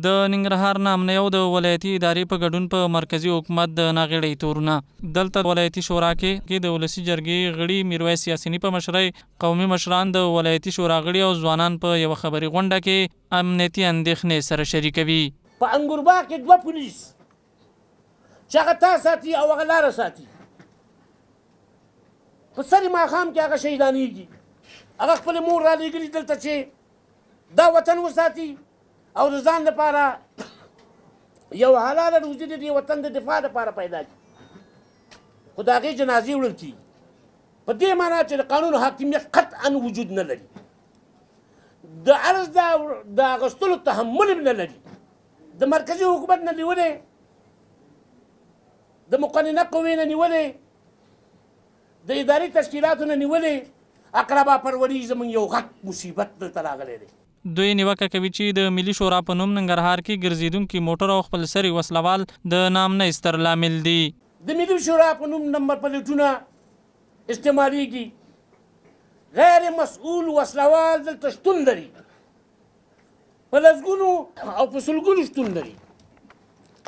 د ننګرهار ناامنۍ او د ولایتي ادارې په ګډون په مرکزي حکومت د ناغېړۍ تورونه. دلته ولایتي شورا کې کې د ولسي جرګې غړي میرویس یاسیني په مشرۍ قومي مشران، د ولایتي شورا غړي او ځوانان په یوه خبري غونډه کې امنیتي اندېښنې سره شریکوي. په انګورباغ کې دوه پولیس چې هغه تا ساتي او هغه لاره ساتي، په سر ماښام کې هغه شهیدانېږي. هغه خپلې مور رالیږلي دلته چې دا وطن وساتي او د ځان لپاره یو حلاله روزي د دې وطن د دفاع لپاره پیدا کړي، خو د هغې جنازې وړل کېږي. په دې معنا چې د قانون حاکمیت قطعا وجود نه لري، د عرض د اغوستلو تحمل هم نه لري. د مرکزي حکومت نه نیولې، د مقننه قوې نه نیولې، د اداري تشکیلاتو نه نیولې، اقربا پروري زموږ یو غټ مصیبت دلته راغلی دی. دوی نیوکه کوي چې د ملي شورا په نوم ننګرهار کې ګرځېدونکي موټر او خپلسري وسله وال د ناامنۍ ستر لامل دي. د ملي شورا په نوم نمبر پلیټونه استعمالېږي، غیر مسؤل وسله وال دلته شتون لري، په لسګونو او په سلګونو شتون لري،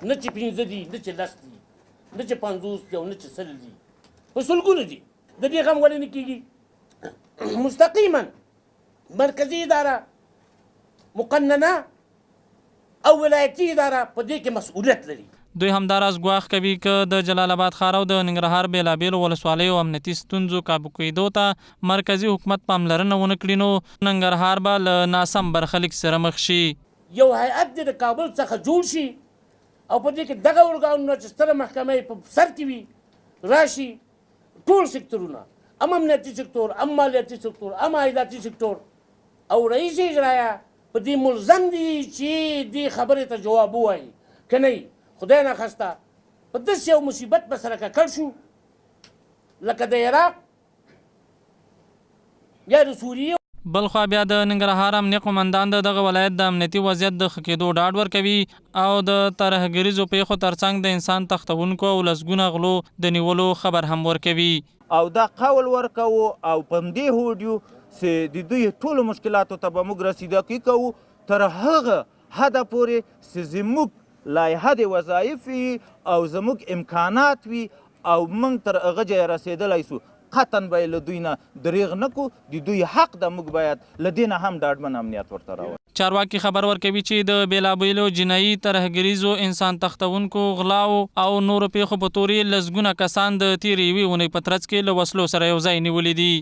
نه چې 5 دي، نه چې 10 دي، نه چې 50 دي او نه چې 100 دي، په سلګونو دي. د دې غم ولې نه کېږي؟ مستقیما مرکزي اداره، مقننه او ولایتي اداره په دې کې مسؤلیت لري. دوی همداراز ګواښ کوي که د جلال اباد ښار او د ننګرهار بېلابېلو ولسوالیو امنیتي ستونزو کابو کېدو ته مرکزي حکومت پاملرنه ونه کړي نو ننګرهار به له ناسم برخلیک سره مخ شي. یو هیئت دې د کابل څخه جوړ شي او په دې کې دغه ارګانونه چې ستره محکمه یې په سر کې وي راشي، ټول سکتورونه، هم امنیتي سکتور، هم مالیاتي سکتور، هم عایداتي سکتور او رئیس اجرایه په دې ملزم دي چې دې خبرې ته جواب ووایي. که نه خدای نخواسته په داسې یو مصیبت به سره ککړ شو لکه د عراق یا د سوریې. بلخوا بیا د ننګرهار امنیه قومندان د دغه ولایت د امنیتي وضعیت د ښه کېدو ډاډ ورکوي او د ترهګریزو پېښو ترڅنګ د انسان تښتوونکو او لسګونه غلو د نیولو خبر هم ورکوي. او دا قول ورکوو او په همدې هوډ یو چې د دوی ټولو مشکلاتو ته به موږ رسیدګي کوو تر هغه حده پورې چې زموږ لایحه د وظایف وي او زموږ امکانات وي او موږ تر هغه ځایه رسېدلی شو، قطعا به یې له دوی نه درېغ نه کړو، د دوی حق ده، موږ باید له دې نه هم ډاډمن امنیت ورته راوړو. چارواکي خبر ورکوي چې د بېلابېلو جنايي، ترهګریزو، انسان تښتوونکو، غلاوو او نورو پېښو په تور یې لسګونه کسان د تېرې یوې اونۍ په ترڅ کې له وسلو سره یو ځای نیولي دي.